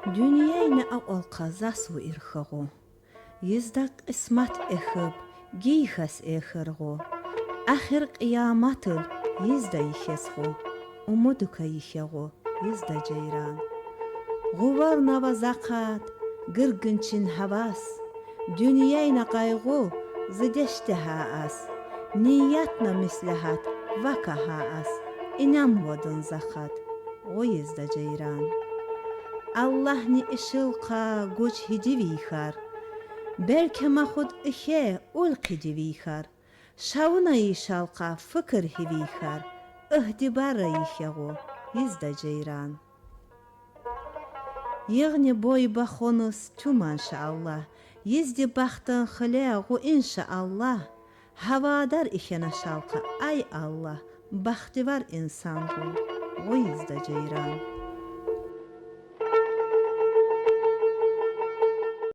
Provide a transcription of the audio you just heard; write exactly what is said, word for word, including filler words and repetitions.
Дуьньяйни акьвал кьазас ву ирхагъу. Йизда кьисмат эхьиб, гийхас эхиргъу. Ахир къияматал йизда йихьезгъу. Умудукай йихьагъу йизда, жейран. Гъуварнава захъат, гиргин чин гьавас. Дуьньяйна къайгъу, зи деште гьа ас. Ниятна меслягьат, вака гьа ас. Инанмадин захъат, гъу йизда, жейран. Аллагьни ишилкъа гуж гьидивийхар. Белки махуд ихье улкъидивийхар. Шавуна ишалкъа фикир гьивийхар. Игьтибарра йихьагъу йизда, жейран. Йигъни бой бахунус туман, шааллагь. Йизди бахтин хиле гъу, иншааллагь. Гьавадар ихьена шалкъа, ай Аллагь, бахтивар инсан гъу, гъу йизда, жейран.